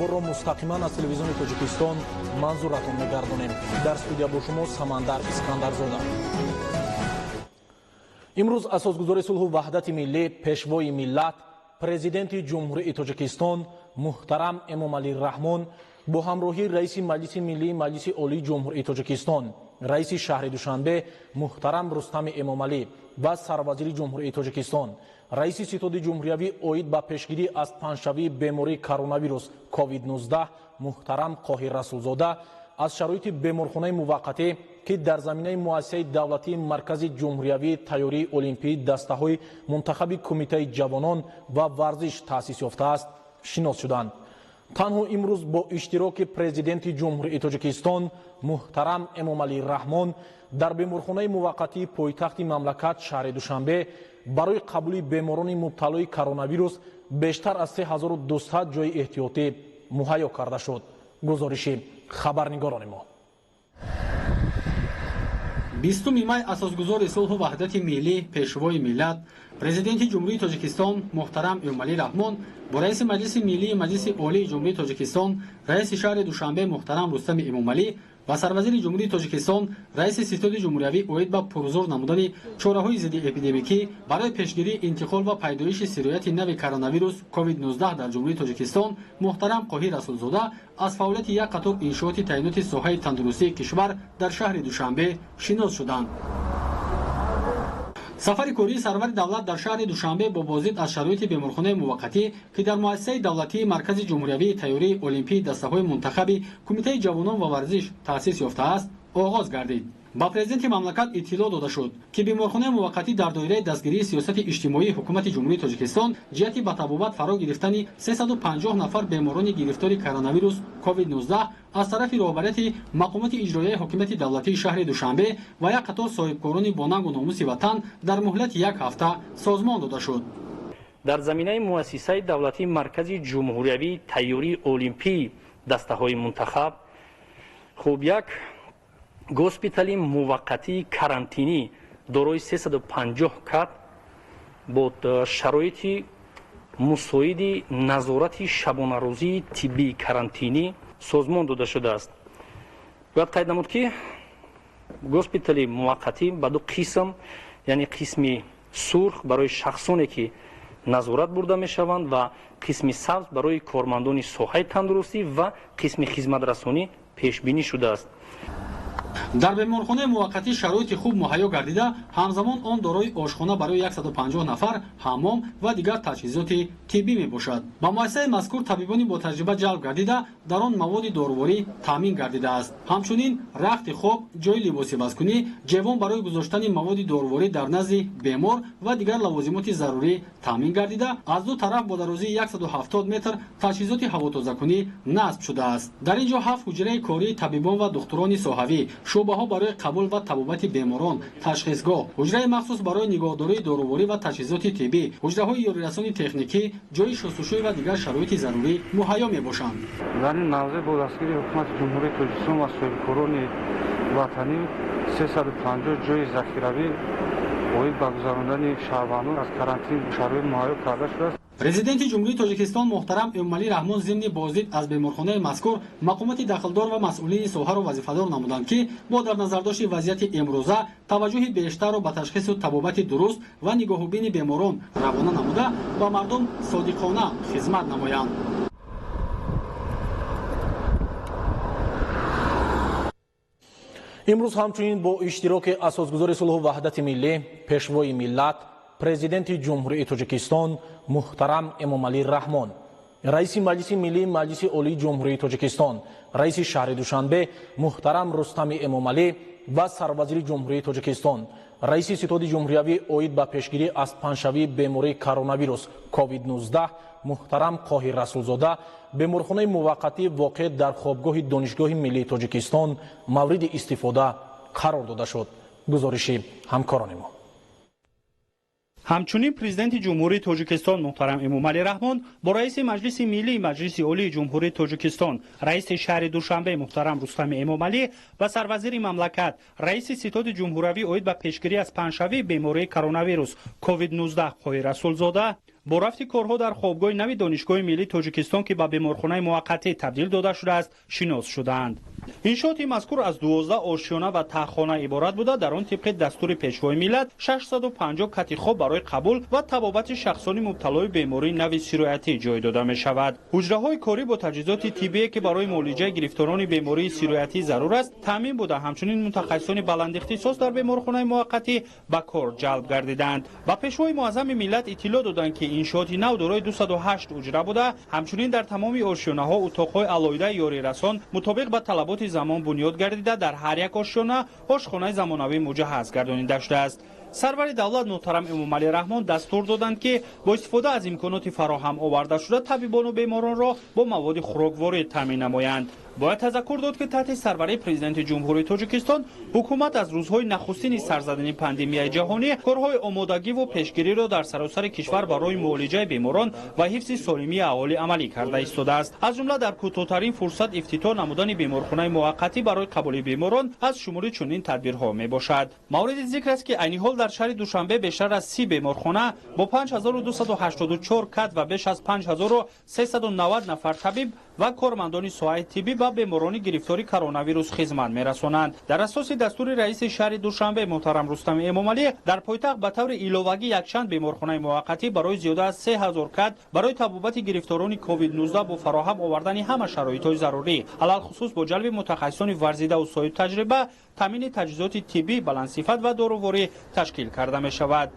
Ахборро мустақиман аз телевизиони Тоҷикистон манзуратон мегардонем. Дар студия бо шумо Самандар Искандарзода. Имрӯз асосгузори сулҳу ваҳдати миллӣ, пешвои миллат, президенти Ҷумҳурии Тоҷикистон муҳтарам Эмомалӣ Раҳмон бо ҳамроҳии раиси Маҷлиси Миллии Маҷлиси Олии Ҷумҳурии Тоҷикистон, раиси шаҳри Душанбе муҳтарам Рустами Эмомалӣ ва сарвазири Ҷумҳурии Тоҷикистон, раиси Ситоди ҷумҳуриявӣ оид ба пешгирӣ аз паҳншавии бемории коронавирус COVID-19 муҳтарам Қоҳир Расулзода аз шароити беморхонаи муваққатӣ, ки дар заминаи муассисаи давлатии Маркази ҷумҳуриявии тайёрии олимпии дастаҳои мунтахаби Кумитаи ҷавонон ва варзиш таъсис ёфтааст, шинос шуданд. Танҳо имрӯз бо иштироки президенти Ҷумҳурии Тоҷикистон муҳтарам Эмомалӣ Раҳмон дар беморхонаи муваққатии пойтахти мамлакат шаҳри Душанбе барои қабули беморони мубталои коронавирус бештар аз 3200 ҷойи эҳтиётӣ муҳайё карда шуд. Гузориши хабарнигорони мо. 20 май асосгузори сулҳу ваҳдати миллӣ, пешвои миллат, президенти Ҷумҳурии Тоҷикистон муҳтарам Эмомалӣ Раҳмон бо раиси Маҷлиси Миллии Маҷлиси Олии Ҷумҳурии Тоҷикистон, раиси шаҳри Душанбе муҳтарам Рустами Эмомалӣ ва сарвазири Ҷумҳурии Тоҷикистон, раиси Ситоди ҷумҳуриявӣ оид ба пурзур намудани чораҳои зиддиэпидемикӣ барои пешгирии интиқол ва пайдоиши сирояти нави коронавирус COVID-19 дар Ҷумҳурии Тоҷикистон муҳтарам Қоҳир Расулзода аз фаъолияти як қатор иншооти таъиноти соҳаи тандурустии кишвар дар шаҳри Душанбе шинос шуданд. Сафари кории сарвари давлат дар шаҳри Душанбе бо боздид аз шароити беморхонаи муваққатӣ, ки дар муассисаи давлатии Маркази ҷумҳуриявии тайёрии олимпии дастаҳои мунтахаби Кумитаи ҷавонон ва варзиш таъсис ёфтааст, оғоз гардид. Ба президенти мамлакат иттилоъ дода шуд, ки беморхонаи муваққатӣ дар доираи дастгирии сиёсати иҷтимоии ҳукумати Ҷумҳурии Тоҷикистон ҷиҳати ба табобат фаро гирифтани 350 нафар беморони гирифтори коронавирус COVID-19 аз тарафи роҳбарияти мақомоти иҷроияи ҳокимияти давлатии шаҳри Душанбе ва як қатор соҳибкорони бо нангу номуси ватан дар муҳлати як ҳафта созмон дода шуд. Дар заминаи муассисаи давлатии Маркази ҷумҳуриявии тайёрии олимпии дастаҳои мунтахаб хуб як госпитали муваққатии карантинӣ дорои 350 кат бо шароити мусоиди назорати шабонарӯзии тиббии карантинӣ созмон дода шудааст. Бояд қайд намуд, ки госпитали муваққатӣ ба ду қисм, яъне қисми сурх барои шахсоне, ки назорат бурда мешаванд, ва қисми сабз барои кормандони соҳаи тандурустӣ ва қисми хизматрасонӣ пешбинӣ шудааст. Дар беморхонаи муваққатӣ шароити хуб муҳайё гардида, ҳамзамон он дорои ошхона барои 150 нафар, ҳаммом ва дигар таҷҳизоти тиббӣ мебошад. Ба муассисаи мазкур табибони ботаҷриба ҷалб гардида, дар он маводи доруворӣ таъмин гардидааст. Ҳамчунин рахти хоб, ҷойи либосивазкунӣ, ҷевон барои гузоштани маводи доруворӣ дар назди бемор ва дигар лавозимоти зарурӣ таъмин гардида, аз ду тараф бо дарозии 170 метр таҷҳизоти ҳавотозакунӣ насб шудааст. Дар ин ҷо ҳафт ҳуҷраи кории табибон ва духтурони соҳавӣ, шӯъбаҳо барои қабул ва табобати беморон, ташхисгоҳ, ҳуҷраи махсус барои нигоҳдории доруворӣ ва таҷҳизоти тиббӣ, ҳуҷраҳои ёрирасони техникӣ, ҷойи шустушӯй ва дигар шароити зарурӣ муҳайё мебошанд. Дар ин мавзеъ бо дастгирии ҳукумати Ҷумҳурии Тоҷикистон ва соҳибкорони ватанӣ 350 ҷойи захиравӣ оид ба гузарондани шаҳрвандон аз карантин шароит муҳайё карда шудааст. Президенти Ҷумҳурии Тоҷикистон муҳтарам Эмомалӣ Раҳмон зимни боздид аз беморхонаи мазкур мақомоти дахлдор ва масъулини соҳаро вазифадор намуданд, ки бо дар назардошти вазъияти имрӯза таваҷҷӯҳи бештарро ба ташхису табобати дуруст ва нигоҳубини беморон равона намуда, ба мардум содиқона хизмат намоянд. Имрӯз ҳамчунин бо иштироки асосгузори сулҳу ваҳдати миллӣ, пешвои миллат, президенти Ҷумҳурии Тоҷикистон муҳтарам Эмомалӣ Раҳмон, раиси Маҷлиси Миллии Маҷлиси Олии Ҷумҳурии Тоҷикистон, раиси шаҳри Душанбе муҳтарам Рустами Эмомалӣ ва сарвазири Ҷумҳурии Тоҷикистон, раиси Ситоди ҷумҳуриявӣ оид ба пешгирӣ аз паҳншавии бемории коронавирус COVID-19 муҳтарам Қоҳир Расулзода беморхонаи муваққатӣ воқеъ дар хобгоҳи Донишгоҳи Миллии Тоҷикистон мавриди истифода қарор дода шуд. Гузориши ҳамкорони мо. Ҳамчунин Президенти Ҷумҳурии Тоҷикистон муҳтарам Эмомалӣ Раҳмон бо раиси Маҷлиси Миллии Маҷлиси Олии Ҷумҳурии Тоҷикистон, раиси шаҳри Душанбе муҳтарам Рустами Эмомалӣ ва сарвазири мамлакат, раиси Ситоди ҷумҳуравӣ оид ба пешгирӣ аз паҳншавии бемории коронавирус COVID-19 Қоҳир Расулзода бо рафти корҳо дар хобгоҳи нави Донишгоҳи миллии Тоҷикистон, ки ба беморхонаи муваққатӣ табдил дода шудааст, шинос шудаанд. Иншооти мазкур аз 12 ошёна ва таҳхона иборат буда, дар он тибқи дастури Пешвои миллат 650 кати хоб барои қабул ва табобати шахсони мубталои бемории нави сироятӣ ҷой дода мешавад. Ҳуҷраҳои корӣ бо таҷҳизоти тиббие, ки барои муолиҷаи гирифторони бемории сироятӣ зарур аст, таъмин буда, ҳамчунин мутахассисони баландихтисос дар беморхонаи муваққатӣ ба кор ҷалб гардиданд. Ба Пешвои муаззами миллат иттилоъ доданд, ки иншооти нав дорои 208 ҳуҷра буда, ҳамчунин дар тамоми ошёнаҳо утоқҳои алоҳидаи ёрирасон мутобиқ ба талаботи замон бунёд гардида, дар ҳар як ошёна ошхонаи замонавӣ муҷаҳҳаз гардонида шудааст. Сарвари давлат муҳтарам Эмомалӣ Раҳмон дастур доданд, ки бо истифода аз имконоти фароҳам оварда шуда табибону беморонро бо маводи хӯрокворӣ таъмин намоянд. Бояд тазаккур дод, ки таҳти сарварии Президенти Ҷумҳурии Тоҷикистон ҳукумат аз рӯзҳои нахустини сар задани пандемияи ҷаҳонӣ корҳои омодагиву пешгириро дар саросари кишвар барои муолиҷаи беморон ва ҳифзи солимии аҳолӣ амалӣ карда истодааст. Аз ҷумла дар кӯтоҳтарин фурсат ифтитоҳ намудани беморхонаи муваққатӣ барои қабули беморон аз шумури чунин тадбирҳо мебошад. Мавриди зикр аст, ки айни ҳол дар шаҳри Душанбе бештар аз 30 беморхона бо 5284 кат ва беш аз 5390 нафар табиб ва кормандони соҳаи тиббӣ ба беморони гирифтори коронавирус хизмат мерасонанд. Дар асоси дастури раиси шаҳри Душанбе муҳтарам Рустами Эмомалӣ дар пойтахт ба таври иловагӣ якчанд беморхонаи муваққатӣ барои зиёда аз 3000 кат барои табобати гирифторони COVID-19 бо фароҳам овардани ҳама шароитҳои зарурӣ, алалхусус бо ҷалби мутахассисони варзидаву соҳибтаҷриба, таъмини таҷҳизоти тиббӣ баландсифат ва доруворӣ ташкил карда мешавад.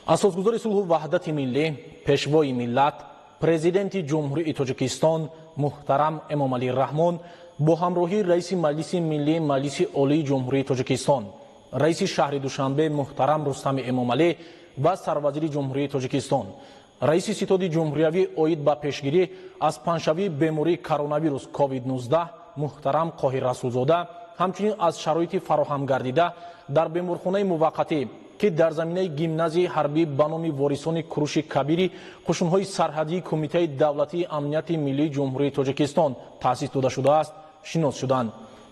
Асосгузори сулҳу ваҳдати миллӣ, Пешвои миллат, Президенти Ҷумҳурии Тоҷикистон муҳтарам Эмомалӣ Раҳмон бо ҳамроҳии раиси Маҷлиси Миллии Маҷлиси Олии Ҷумҳурии Тоҷикистон, раиси шаҳри Душанбе муҳтарам Рустами Эмомалӣ ва сарвазири Ҷумҳурии Тоҷикистон, раиси Ситоди ҷумҳуриявӣ оид ба пешгирӣ аз паҳншавии бемории коронавирус COVID-19 муҳтарам Қоҳир Расулзода ҳамчунин аз шароити фароҳам гардида дар беморхонаи муваққатӣ, ки дар заминаи гимназияи ҳарбӣ ба номи ворисони Куруши Кабири қушунҳои сарҳадии Кумитаи давлатии амнияти миллии Ҷумҳурии Тоҷикистон таъсис дода шудааст, шинос шуданд.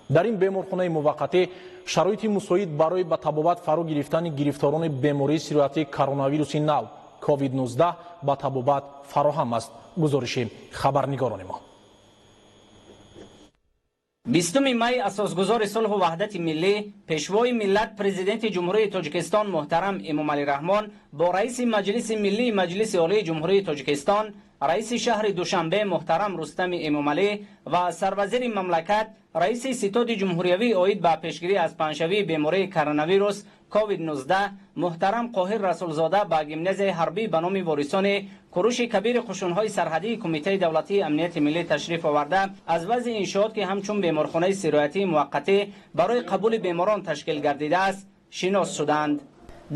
Дар ин беморхонаи муваққатӣ шароити мусоид барои ба табобат фаро гирифтани гирифторони бемории сироятии коронавируси нав COVID-19 ба табобат фароҳам аст. Гузориши хабарнигорони мо. 20 май асосгузори сулҳу ваҳдати миллӣ, Пешвои миллат, Президенти Ҷумҳурии Тоҷикистон муҳтарам Эмомалӣ Раҳмон бо раиси Маҷлиси Миллии Маҷлиси Олии Ҷумҳурии Тоҷикистон, раиси шаҳри Душанбе муҳтарам Рустами Эмомалӣ ва сарвазири мамлакат, раиси Ситоди ҷумҳуриявӣ оид ба пешгирӣ аз паҳншавии бемории коронавирус COVID-19 муҳтарам Қоҳир Расулзода ба гимназияи ҳарбӣ ба номи ворисони Куруши Кабири қушунҳои сарҳадии Кумитаи давлатии амнияти миллӣ ташриф оварда, аз вазъи иншоот, ки ҳамчун беморхонаи сироятии муваққатӣ барои қабули беморон ташкил гардидааст, шинос шуданд.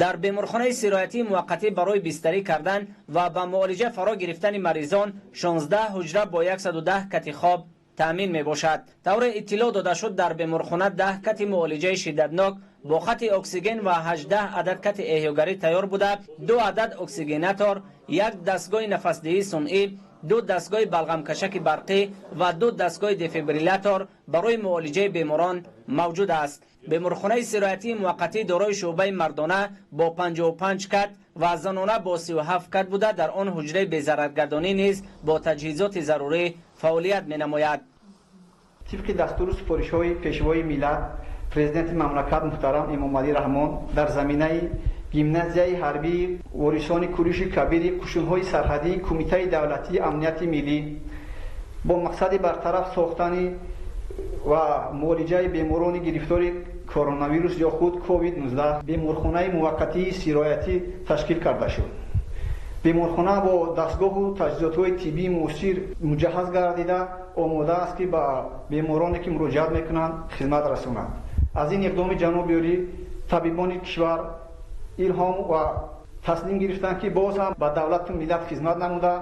Дар беморхонаи сироятии муваққатӣ барои бистарӣ кардан ва ба муолиҷа фаро гирифтани маризон 16 ҳуҷра бо 110 кати хоб таъмин мебошад. Тавре иттилоъ дода шуд, дар беморхона 10 кати муолиҷаи шиддатнок бо хати оксиген ва 18 адад кати эҳёгарӣ тайёр буда, ду адад оксигенатор, як дастгоҳи нафасдиҳии сунъӣ, ду дастгоҳи балғамкашаки барқӣ ва ду дастгоҳи дефибриллятор барои муолиҷаи беморон мавҷуд аст. Беморхонаи сироятии муваққатӣ дорои шӯъбаи мардона бо 55 кат ва занона бо 37 кат буда, дар он ҳуҷраи безараргардонӣ низ бо таҷҳизоти зарурӣ фаъолият менамояд. Тибқи дастуру супоришҳои Пешвои миллат, Президенти мамлакат муҳтарам Эмомалӣ Раҳмон дар заминаи гимназияи ҳарбии ворисони Куруши Кабири қушунҳои сарҳадии Кумитаи давлатии амнияти миллӣ бо мақсади бартараф сохтани ва муолиҷаи беморони гирифтори коронавирус ё худ COVID-19 беморхонаи муваққатии сироятӣ ташкил карда шуд. Беморхона бо дастгоҳу таҷҳизотҳои тиббии муосир муҷаҳҳаз гардида, омода аст, ки ба бемороне, ки муроҷиат мекунанд, хизмат расонад. Аз ин иқдоми ҷаноби олӣ табибони кишвар илҳом ва таслим гирифтанд, ки боз ҳам ба давлату миллат хизмат намуда,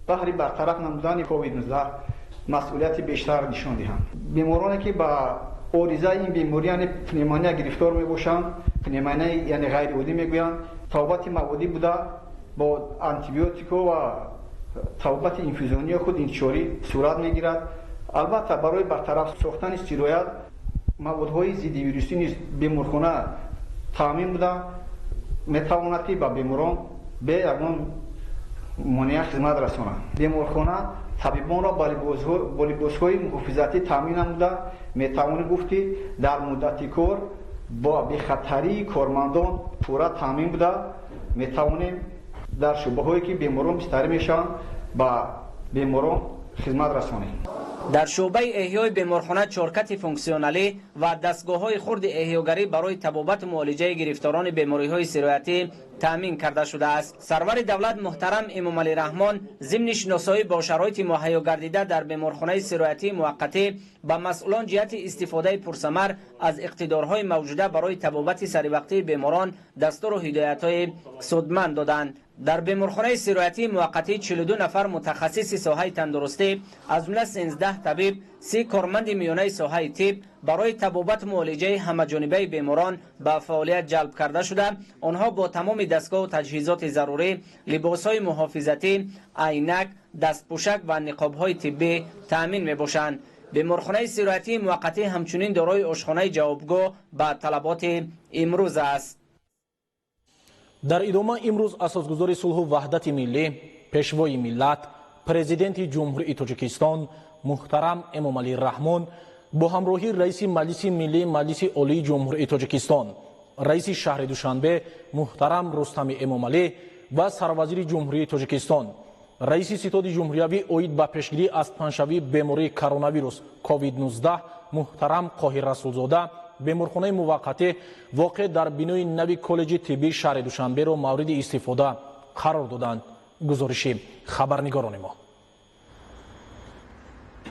баҳри бартараф намудани COVID-19 масъулияти бештар нишон диҳанд. Бемороне, ки ба оризаи ин беморӣ, яъне пневмония, гирифтор мебошанд. Пневмонияи, яъне ғайриоддӣ мегӯянд, табобати маводӣ буда, бо антибиотикҳо ва табобати инфузионии худ интишорӣ сурат мегирад. Албатта, барои бартараф сохтани сироят маводҳои зиддивирусӣ низ беморхона таъмин буда, метавонад, ки ба беморон бе ягон монеа хизмат расонад. Беморхона табибонро бо либосҳои муҳофизатӣ таъмин намуда, метавонӣ гуфт, ки дар муддати кор бо бехатарии кормандон пурра таъмин буда, метавонем дар шӯъбаҳое, ки беморон бистарӣ мешаванд, ба беморон хизмат расонем. Дар шӯъбаи эҳёи беморхона чоркати функсионалӣ ва дастгоҳҳои хурди эҳёгарӣ барои табобату муолиҷаи гирифторони бемориҳои сироятӣ таъмин карда шудааст. Сарвари давлат муҳтарам Эмомалӣ Раҳмон зимни шиносоӣ бо шароити муҳайё гардида дар беморхонаи сироятии муваққатӣ ба масъулон ҷиҳати истифодаи пурсамар аз иқтидорҳои мавҷуда барои табобати саривақтии беморон дастуру ҳидоятҳои судманд доданд. Дар беморхонаи сироятии муваққатӣ 42 нафар мутахассиси соҳаи тандурустӣ, аз ҷумла 13 табиб, 30 корманди миёнаи соҳаи тиб барои табобату муолиҷаи ҳамаҷонибаи беморон ба фаъолият ҷалб карда шуда, онҳо бо тамоми дастгоҳу таҷҳизоти зарурӣ, либосҳои муҳофизатӣ, айнак, дастпӯшак ва ниқобҳои тиббӣ таъмин мебошанд. Беморхонаи сироятии муваққатӣ ҳамчунин дорои ошхонаи ҷавобгӯ ба талаботи имрӯз аст. Дар идома имрӯз асосгузори сулҳу ваҳдати миллӣ, пешвои миллат, Президенти Ҷумҳурии Тоҷикистон муҳтарам Эмомалӣ Раҳмон бо ҳамроҳии раиси Маҷлиси миллии Маҷлиси Олии Ҷумҳурии Тоҷикистон, раиси шаҳри Душанбе муҳтарам Рустами Эмомалӣ ва сарвазири Ҷумҳурии Тоҷикистон, раиси Ситоди ҷумҳуриявӣ оид ба пешгирӣ аз паҳншавии бемории коронавирус COVID-19 муҳтарам Қоҳир Расулзода беморхонаи муваққатӣ, воқеъ дар бинои нави коллеҷи тиббии шаҳри Душанберо мавриди истифода қарор доданд. Гузориши хабарнигорони мо.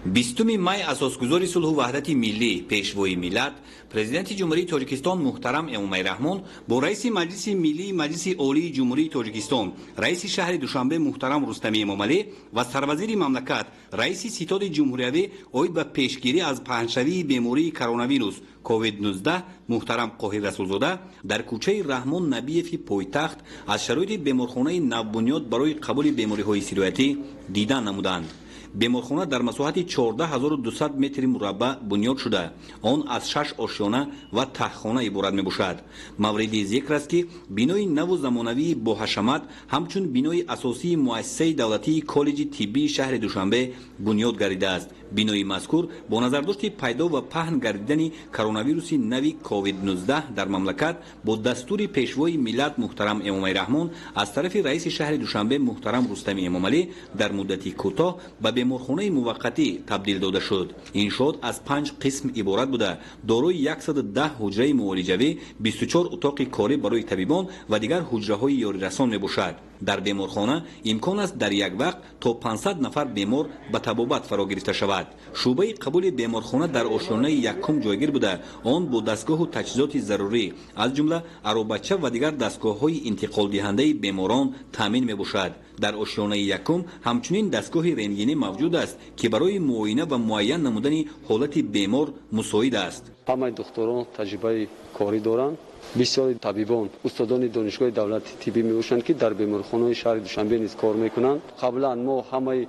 20 май асосгузори сулҳу ваҳдати миллӣ, пешвои миллат, Президенти Ҷумҳурии Тоҷикистон муҳтарам Эмомалӣ Раҳмон бо раиси Маҷлиси миллии Маҷлиси Олии Ҷумҳурии Тоҷикистон, раиси шаҳри Душанбе муҳтарам Рустами Эмомалӣ ва сарвазири мамлакат, раиси Ситоди ҷумҳуриявӣ оид ба пешгирӣ аз паҳншавии бемории коронавирус COVID-19 муҳтарам Қоҳир Расулзода дар кӯчаи Раҳмон Набиеви пойтахт аз шароити беморхонаи навбунёд барои қабули бемориҳои сироятӣ дидан намуданд. Беморхона дар масоҳати 14 200 метри мураббаъ бунёд шуда, он аз шаш ошёна ва таҳхона иборат мебошад. Мавриди зикр аст, ки бинои наву замонавии боҳашамат ҳамчун бинои асосии муассисаи давлатии коллеҷи тиббии шаҳри Душанбе бунёд гардидааст. Бинои мазкур бо назардошти пайдо ва паҳн гардидани коронавируси нави COVID-19 дар мамлакат бо дастури пешвои миллат муҳтарам Эмомалӣ Раҳмон аз тарафи раиси шаҳри Душанбе муҳтарам Рустами Эмомалӣ дар муддати кӯтоҳ ба беморхонаи муваққатӣ табдил дода шуд. Иншоот аз панҷ қисм иборат буда, дорои 110 ҳуҷраи муолиҷавӣ, 24 утоқи корӣ барои табибон ва дигар ҳуҷраҳои ёрирасон мебошад. Дар беморхона имкон аст дар як вақт то 500 нафар бемор ба табобат фаро гирифта шавад. Шӯъбаи қабули беморхона дар ошёнаи якум ҷойгир буда, он бо дастгоҳу таҷҳизоти зарурӣ, аз ҷумла аробача ва дигар дастгоҳҳои интиқолдиҳандаи беморон таъмин мебошад. Дар ошёнаи якум ҳамчунин дастгоҳи рентгенӣ мавҷуд аст, ки барои муоина ва муайян намудани ҳолати бемор мусоид аст. Ҳамаи духтурон таҷрибаи корӣ доранд. Бисёри табибон устодони Донишгоҳи давлати тиббӣ мебошанд, ки дар беморхонаи шаҳри Душанбе низ кор мекунанд. Қаблан мо ҳамаи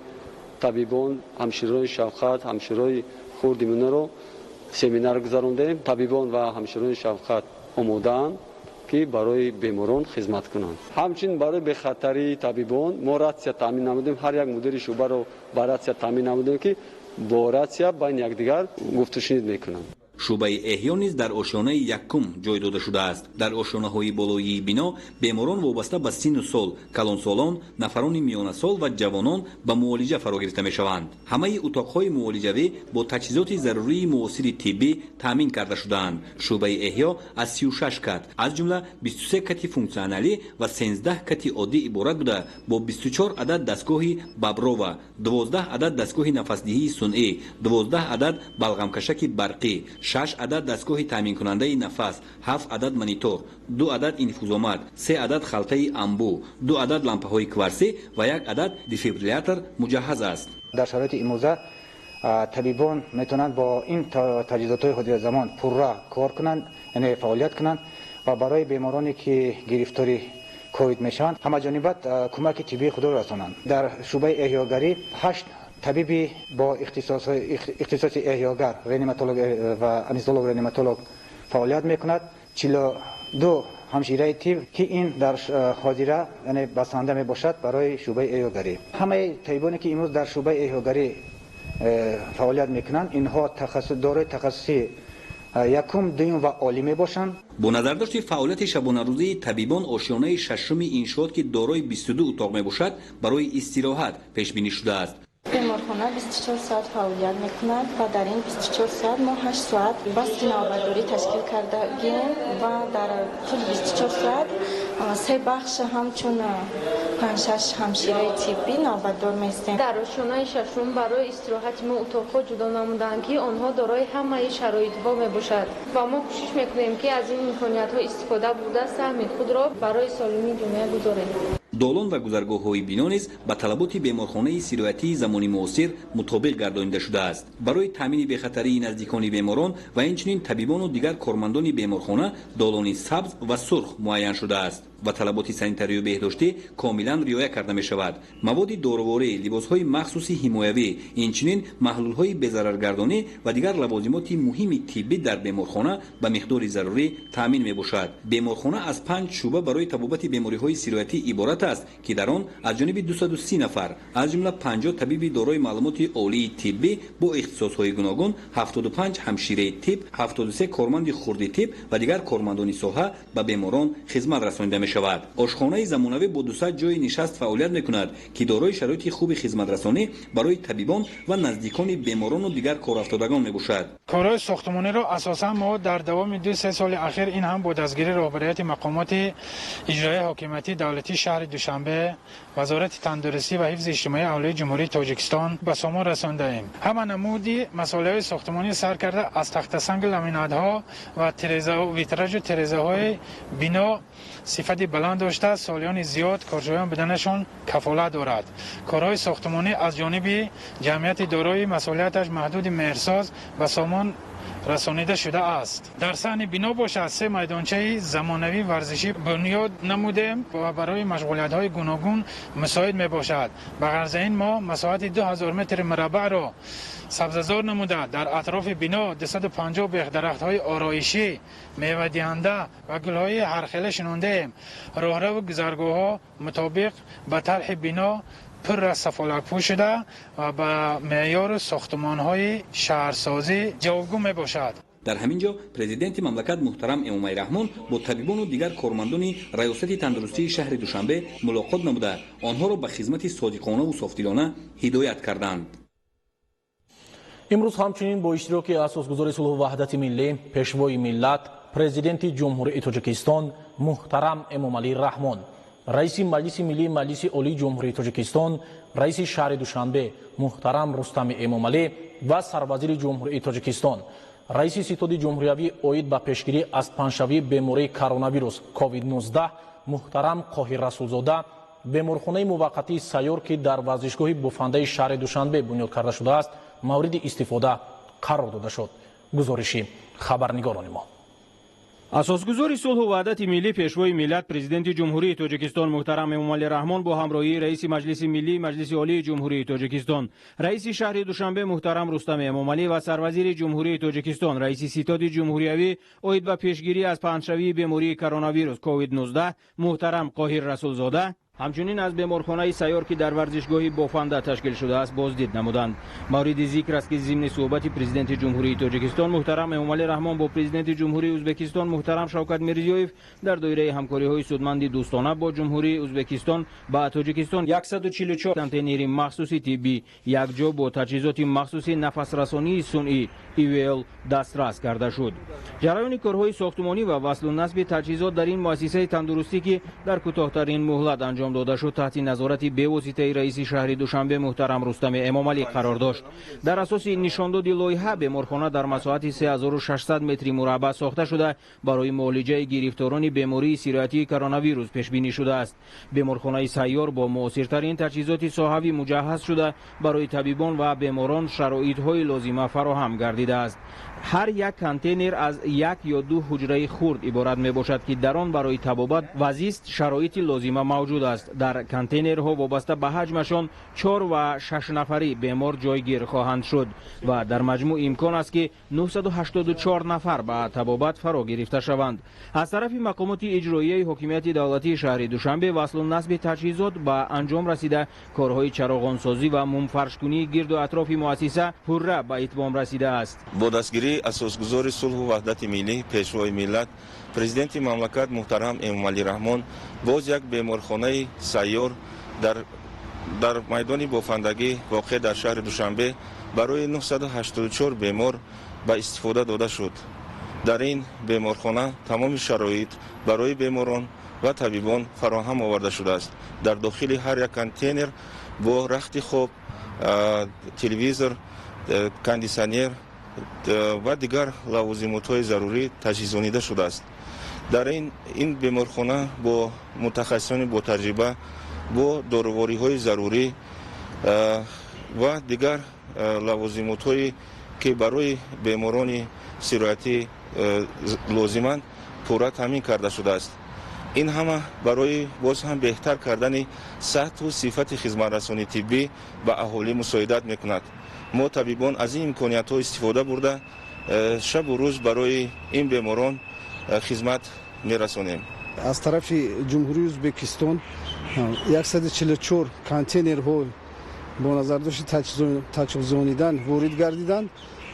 табибон, ҳамширои шафқат, ҳамширои хурди миёнаро семинар гузарондем. Табибон ва ҳамширони шафқат омодаанд, ки барои беморон хизмат кунанд. Ҳамчунин барои бехатарии табибон мо ратсия таъмин намудем. Ҳар як мудири шӯъбаро ба ратсия таъмин намудем, ки бо ратсия байни якдигар гуфтушунид мекунанд. Шӯъбаи эҳё низ дар ошёнаи якум ҷой дода шудааст. Дар ошёнаҳои болоии бино беморон вобаста ба синну сол, калонсолон, нафарони миёнасол ва ҷавонон ба муолиҷа фаро гирифта мешаванд. Ҳамаи утоқҳои муолиҷавӣ бо таҷҳизоти зарурии муосири тиббӣ таъмин карда шудаанд. Шӯъбаи эҳё аз 36 кат, аз ҷумла 23 кати функсионалӣ ва 13 кати оддӣ иборат буда, бо 24 адад дастгоҳи Боброва, 12 адад дастгоҳи нафасдиҳии сунъӣ, 12 адад балғамкашаки барқӣ, шаш адад дастгоҳи таъминкунандаи нафас, ҳафт адад монитор, ду адад инфузомат, се адад халтаи Амбу, ду адад лампаҳои кварсӣ ва як адад дефибриллятор муҷаҳҳаз аст. Дар шароити имрӯза табибон метавонанд бо ин таҷҳизотҳои ҳозиразамон пурра кор кунанд, яъне фаъолият кунанд. ва барои бемороне ки гирифтори ковид мешаванд, ҳамаҷониба кӯмаки тиббии худро расонанд. Дар шӯъбаи эҳёгарӣ 8 табиби бо ихтисоси эҳёгар, реаниматолог ва анестезиолог реаниматолог фаъолият мекунад, 42 ҳамшираи тиб, ки ин дар ҳозира, яъне басанда мебошад барои шӯъбаи эҳёгарӣ. Ҳамаи табибоне ки имрӯз дар шӯъбаи эҳёгарӣ фаъолият мекунанд, инҳо дорои тахассуси якум, дуюм ва олӣ мебошанд. Бо назардошти фаъолияти шабонарӯзии табибон, ошёнаи шашуми иншоот, ки дорои 22 утоқ мебошад, барои истироҳат пешбинӣ шудааст. Беморхона 24 соат фаъолият мекунад ва дар ин 24 соат мо 8 соат басти навбатдорӣ ташкил кардагем ва дар тӯли 24 соат се бахш ҳамчун 5-6 ҳамшираи тиббӣ навбатдор меистем. Дар ошёнаи шашум барои истироҳати мо утоқҳо ҷудо намуданд, ки онҳо дорои ҳамаи шароитҳо мебошад ва мо кӯшиш мекунем, ки аз ин имкониятҳо истифода бурда, саҳми худро барои солимии ҷомеа гузорем. Долон ва гузаргоҳҳои бино низ ба талаботи беморхонаи сироятии замони муосир мутобиқ гардонида шудааст. Барои таъмини бехатарии наздикони беморон ва инчунин табибону дигар кормандони беморхона долони сабз ва сурх муайян шудааст ва талаботи санитарию беҳдоштӣ комилан риоя карда мешавад. Маводи доруворӣ, либосҳои махсуси ҳимоявӣ, инчунин маҳлулҳои безараргардонӣ ва дигар лавозимоти муҳими тиббӣ дар беморхона ба миқдори зарурӣ таъмин мебошад. Беморхона аз 5 шӯъба барои табобати бемориҳои сироятӣ иборат аст, ки дар он аз ҷониби 230 нафар, аз ҷумла 50 табиби дорои маълумоти олии тиббӣ бо ихтисосҳои гуногун, 75 ҳамшираи тиб, 73 корманди хурди тиб ва дигар кормандони соҳа ба беморон хизмат расонида мешавад. Ошхонаи замонавӣ бо 200 ҷойи нишаст фаъолият мекунад, ки дорои шароити хуби хизматрасонӣ барои табибон ва наздикони беморону дигар корафтодагон мебошад. Корҳои сохтмониро асосан мо дар давоми 2-3 соли ахир, ин ҳам бо дастгирии роҳбарияти мақомоти иҷроияи ҳокимияти давлатии шаҳри Душанбе, Вазорати тандурустӣ ва ҳифзи иҷтимоии аҳолии Ҷумҳурии Тоҷикистон ба сомон расондаем. Ҳама намуди масолеҳои сохтмонӣ сар карда аз тахтасанги ламинатҳо ва витражу терезаҳои бино сифати баланд дошта, солиёни зиёд корҷӯён буданашон кафолат дорад. Корҳои сохтмонӣ аз ҷониби ҷамъияти дорои масъулияташ маҳдуди Меҳрсоз ба сомон расонида шудааст. Дар саҳни бино бошад, се майдончаи замонавии варзишӣ бунёд намудем ва барои машғулиятҳои гуногун мусоид мебошад. Ба ғарзи ин мо масоҳати 2000 метри мураббаъро сабзазор намуда, дар атрофи бино 250 бех дарахтҳои ороишӣ, мевадиҳанда ва гулҳои ҳархела шинондаем. Роҳраву гузаргоҳҳо мутобиқ ба тарҳи бино пурра сафолакпӯш шуда ва ба меъёру сохтмонҳои шаҳрсозӣ ҷавобгӯ мебошад. Дар ҳамин ҷо президенти мамлакат муҳтарам Эмомалӣ Раҳмон бо табибону дигар кормандони раёсати тандурустии шаҳри Душанбе мулоқот намуда, онҳоро ба хизмати содиқонаву софдилона ҳидоят карданд. Имрӯз ҳамчунин бо иштироки асосгузори сулҳу ваҳдати миллӣ, пешвои миллат, президенти Ҷумҳурии Тоҷикистон муҳтарам Эмомалӣ Раҳмон, раиси Маҷлиси Миллии Маҷлиси Олии Ҷумҳурии Тоҷикистон, раиси шаҳри Душанбе муҳтарам Рустами Эмомалӣ ва сарвазири Ҷумҳурии Тоҷикистон, раиси ситоди ҷумҳуриявӣ оид ба пешгирӣ аз паҳншавии бемории коронавирус COVID-19 муҳтарам Қоҳир Расулзода беморхонаи муваққатии сайёр, ки дар варзишгоҳи бофандаи шаҳри Душанбе бунёд карда шудааст, мавриди истифода қарор дода шуд. Гузориши хабарнигорони мо. Асосгузори сулҳу ваҳдати миллӣ, пешвои миллат, президенти Ҷумҳурии Тоҷикистон муҳтарам Эмомалӣ Раҳмон бо ҳамроҳии раиси Маҷлиси Миллии Маҷлиси Олии Ҷумҳурии Тоҷикистон, раиси шаҳри Душанбе муҳтарам Рустами Эмомалӣ ва сарвазири Ҷумҳурии Тоҷикистон, раиси ситоди ҷумҳуриявӣ оид ба пешгирӣ аз паҳншавии бемории коронавирус COVID-19 муҳтарам Қоҳир Расулзода ҳамчунин аз беморхонаи сайёр, ки дар варзишгоҳи бофанда ташкил шудааст, боздид намуданд. Мавриди зикр аст, ки зимни суҳбати президенти Ҷумҳурии Тоҷикистон муҳтарам Эмомалӣ Раҳмон бо президенти Ҷумҳурии Ӯзбекистон муҳтарам Шавкат Мирзиёев дар доираи ҳамкориҳои судманди дӯстона бо Ҷумҳурии Ӯзбекистон ба Тоҷикистон 144 контейнери махсуси тиббӣ якҷо бо таҷҳизоти махсуси нафасрасонии сунъӣ ИВЛ дастрас карда шуд. Ҷараёни корҳои сохтмонӣ ва васлу насби таҷҳизот дар ин муассисаи тандурустӣ, ки дар кӯтоҳтарин муҳлат анҷом дода шуд, таҳти назорати бевоситаи раиси шаҳри Душанбе муҳтарам Рустами Эмомалӣ қарор дошт. Дар асоси нишондоди лоиҳа беморхона дар масоҳати 3600 метри мураббаъ сохта шуда, барои муолиҷаи гирифторони бемории сироятии коронавирус пешбинӣ шудааст. Беморхонаи сайёр бо муосиртарин таҷҳизоти соҳавӣ муҷаҳҳаз шуда, барои табибон ва беморон шароитҳои лозима фароҳам гардидааст. Ҳар як контейнер аз як ё ду ҳуҷраи хурд иборат мебошад, ки дар он барои табобат ва зист шароити лозима мавҷуд аст. Дар контейнерҳо вобаста ба ҳаҷмашон 4 ва 6 нафари бемор ҷойгир хоҳанд шуд ва дар маҷмӯъ имкон аст, ки 984 нафар ба табобат фаро гирифта шаванд. Аз тарафи мақомоти иҷроияи ҳокимияти давлатии шаҳри Душанбе васлу насби таҷҳизот ба анҷом расида, корҳои чароғонсозӣ ва мумфаршкунии гирду атрофи муассиса пурра ба итмом расидааст. Бо дастгирии асосгузори сулҳу ваҳдати миллӣ, пешвои миллат, президенти мамлакат муҳтарам Эмомалӣ Раҳмон боз як беморхонаи сайёр дар майдони бофандагӣ воқеъ дар шаҳри Душанбе барои 984 бемор ба истифода дода шуд. Дар ин беморхона тамоми шароит барои беморон ва табибон фароҳам оварда шудааст. Дар дохили ҳар як контейнер бо рахти хоб, телевизор, кондитсионер ва дигар лавозимотҳои зарурӣ таҷҳизонида шудааст. Дар ин беморхона бо мутахассисони ботаҷриба, бо дорувориҳои зарурӣ ва дигар лавозимотҳое ки барои беморони сироятӣ лозиманд, пурра таъмин карда шудааст. Ин ҳама барои боз ҳам беҳтар кардани сатҳу сифати хизматрасонии тиббӣ ба аҳолӣ мусоидат мекунад. Мо табибон аз ин имкониятҳо истифода бурда, шабу рӯз барои ин беморон хизмат мерасонем. Аз тарафи Ҷумҳурии Ӯзбекистон 144 контейнерҳо бо назардошти таҷҳизонидан ворид гардиданд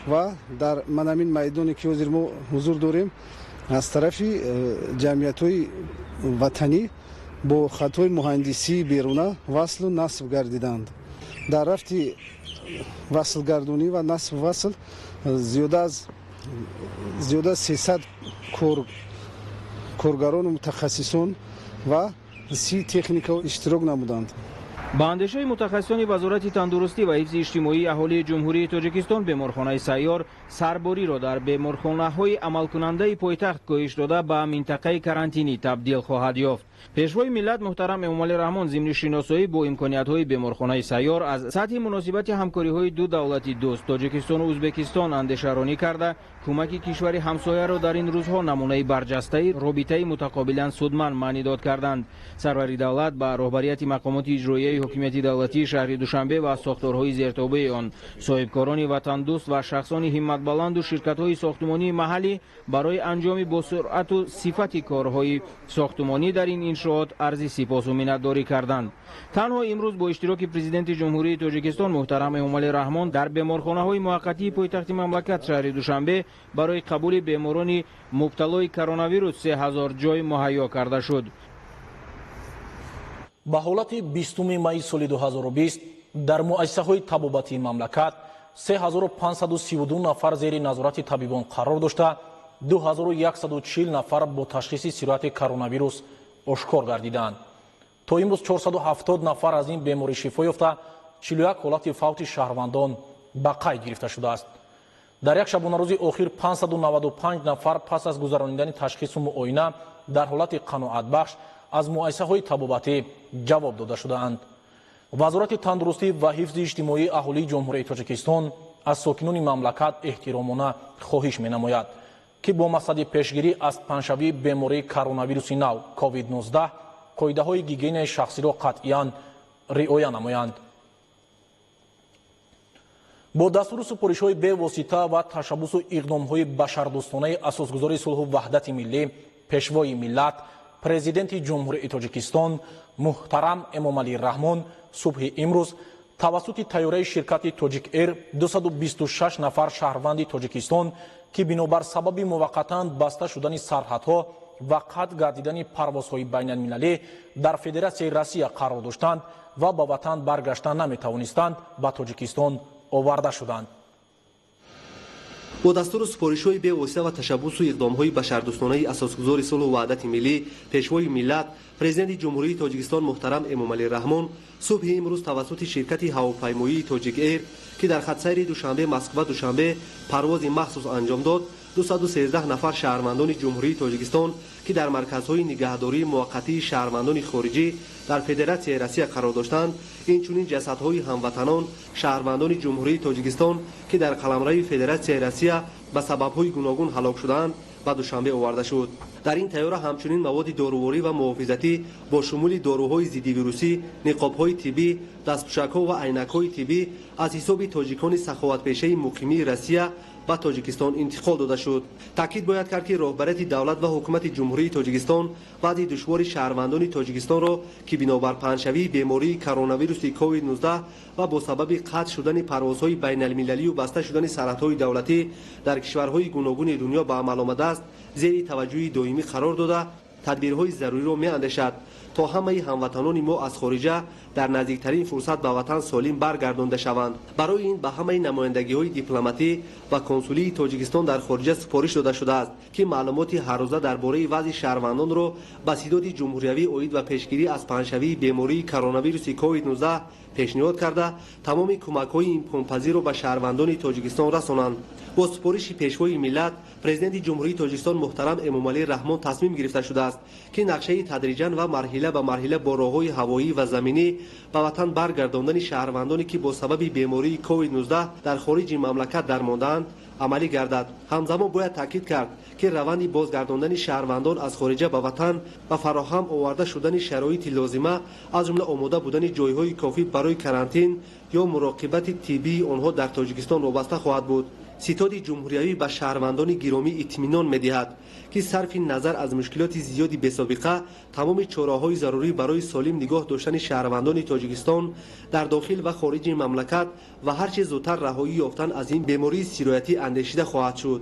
ва дар манамин майдоне ки ҳозир мо ҳузур дорем, аз тарафи ҷамъиятҳои ватанӣ бо хатҳои муҳандисии беруна васлу насб гардиданд. Дар рафти васлгардонӣ ва насб васл зиёда аз 300 коргарону мутахассисон ва 30 техника иштирок намуданд. Ба андешаи мутахассисони Вазорати тандурустӣ ва ҳифзи иҷтимоии аҳолии Ҷумҳурии Тоҷикистон, беморхонаи сайёр сарбориро дар беморхонаҳои амалкунандаи пойтахт коҳиш дода, ба минтақаи карантинӣ табдил хоҳад ёфт. Пешвои миллат муҳтарам Эмомалӣ Раҳмон зимни шиносоӣ бо имкониятҳои беморхонаи сайёр аз сатҳи муносибати ҳамкориҳои ду давлати дӯст, Тоҷикистону Ӯзбекистон, андешаронӣ карда, кӯмаки кишвари ҳамсояро дар ин рӯзҳо намунаи барҷастаи робитаи мутақобилан судманд маънидод карданд. Сарвари давлат ба роҳбарияти мақомоти иҷроияи ҳокимияти давлатии шаҳри Душанбе ва сохторҳои зертобеи он, соҳибкорони ватандӯст ва шахсони ҳимматбаланду ширкатҳои сохтумонии маҳаллӣ барои анҷоми босуръату сифати корҳои сохтумонӣ дар ин иншоот арзи сипосу миннатдорӣ карданд. Танҳо имрӯз бо иштироки президенти Ҷумҳурии Тоҷикистон муҳтарам Эмомалӣ Раҳмон дар беморхонаҳои муваққатии пойтахти мамлакат шаҳри Душанбе барои қабули беморони мубталои коронавирус 3000 ҷой муҳайё карда шуд. Ба ҳолати 20 майи соли 2020 дар муассисаҳои табобатии мамлакат 3532 нафар зери назорати табибон қарор дошта, 2140 нафар бо ташхиси сирояти коронавирус ошкор гардиданд. То имрӯз 470 нафар аз ин беморӣ шифо ёфта, 41 ҳолати фавти шаҳрвандон ба қайд гирифта шудааст. Дар як шабонарӯзи охир 595 нафар пас аз гузаронидани ташхису муоина дар ҳолати қаноатбахш аз муассисаҳои табобатӣ ҷавоб дода шудаанд. Вазорати тандурустӣ ва ҳифзи иҷтимоии аҳолии Ҷумҳурии Тоҷикистон аз сокинони мамлакат эҳтиромона хоҳиш менамояд, ки бо мақсади пешгирӣ аз паҳншавии бемории коронавируси нав COVID-19 қоидаҳои гигиенаи шахсиро қатъиян риоя намоянд. Бо дастуру супоришҳои бевосита ва ташаббусу иқдомҳои башардӯстонаи асосгузори сулҳу ваҳдати миллӣ, пешвои миллат, президенти Ҷумҳурии Тоҷикистон муҳтарам Эмомалӣ Раҳмон субҳи имрӯз тавассути тайёраи ширкати Тоҷик Эйр 226 нафар шаҳрванди Тоҷикистон, ки бинобар сабаби муваққатан баста шудани сарҳадҳо ва қатъ гардидани парвозҳои байналмилалӣ дар Федератсияи Россия қарор доштанд ва ба ватан баргашта наметавонистанд, ба Тоҷикистон оварда шуданд. Бо дастуру супоришҳои бевосита ва ташаббусу иқдомҳои башардӯстонаи асосгузори сулҳу ваҳдати миллӣ, пешвои миллат, президенти Ҷумҳурии Тоҷикистон муҳтарам Эмомалӣ Раҳмон субҳи имрӯз тавассути ширкати ҳавопаймоии Тоҷик Эйр, ки дар хатсайри Душанбе Москва Душанбе парвози махсус анҷом дод, 213 нафар шаҳрвандони Ҷумҳурии Тоҷикистон, ки дар марказҳои нигаҳдории муваққатии шаҳрвандони хориҷӣ дар Федератсияи Россия қарор доштанд, инчунин ҷасадҳои ҳамватанон шаҳрвандони Ҷумҳурии Тоҷикистон, ки дар қаламрави Федератсияи Россия ба сабабҳои гуногун ҳалок шудаанд, ба Душанбе оварда шуд. Дар ин тайёра ҳамчунин маводи доруворӣ ва муҳофизатӣ бо шумули доруҳои зиддивирусӣ, ниқобҳои тиббӣ, дастпӯшакҳо ва айнакҳои тиббӣ аз ҳисоби тоҷикони саховатпешаи муқимии Россия ба Тоҷикистон интиқол дода шуд. Таъкид бояд кард, ки роҳбарияти давлат ва ҳукумати Ҷумҳурии Тоҷикистон вазъи душвори шаҳрвандони Тоҷикистонро, ки бинобар паҳншавии бемории коронавируси COVID-19 ва бо сабаби қатъ шудани парвозҳои байналмилалию баста шудани сарҳадҳои давлатӣ дар кишварҳои гуногуни дунё ба амал омадааст, зери таваҷҷӯҳи доимӣ қарор дода, тадбирҳои заруриро меандешад, то ҳамаи ҳамватанони мо аз хориҷа дар наздиктарин фурсат ба ватан солим баргардонда шаванд. Барои ин ба ҳамаи намояндагиҳои дипломатӣ ва консулии Тоҷикистон дар хориҷа супориш дода шудааст, ки маълумоти ҳаррӯза дар бораи вазъи шаҳрвандонро ба сидоди ҷумҳуриявӣ оид ба пешгирӣ аз паҳншавии бемории коронавируси COVID-19 пешниҳод карда, тамоми кӯмакҳои имконпазирро ба шаҳрвандони Тоҷикистон расонанд. Бо супориши Пешвои миллат, Президенти Ҷумҳурии Тоҷикистон муҳтарам Эмомалӣ Раҳмон тасмим гирифта шудааст, ки нақшаи тадриҷан ва марҳила ба марҳила бо роҳҳои ҳавоӣ ва заминӣ ба ватан баргардондани шаҳрвандоне, ки бо сабаби бемории COVID-19 дар хориҷи мамлакат дармондаанд, амалӣ гардад. Ҳамзамон бояд таъкид кард, ки раванди бозгардондани шаҳрвандон аз хориҷа ба ватан ва фароҳам оварда шудани шароити лозима, аз ҷумла омода будани ҷойҳои кофӣ барои карантин ё муроқибати тиббии онҳо дар Тоҷикистон вобаста хоҳад буд. Ситоди ҷумҳуриявӣ ба шаҳрвандони гиромӣ итминон медиҳад, ки сарфи назар аз мушкилоти зиёди бесобиқа, тамоми чораҳои зарурӣ барои солим нигоҳ доштани шаҳрвандони Тоҷикистон дар дохил ва хориҷи мамлакат ва ҳарчи зудтар раҳоӣ ёфтан аз ин бемории сироятӣ андешида хоҳад шуд.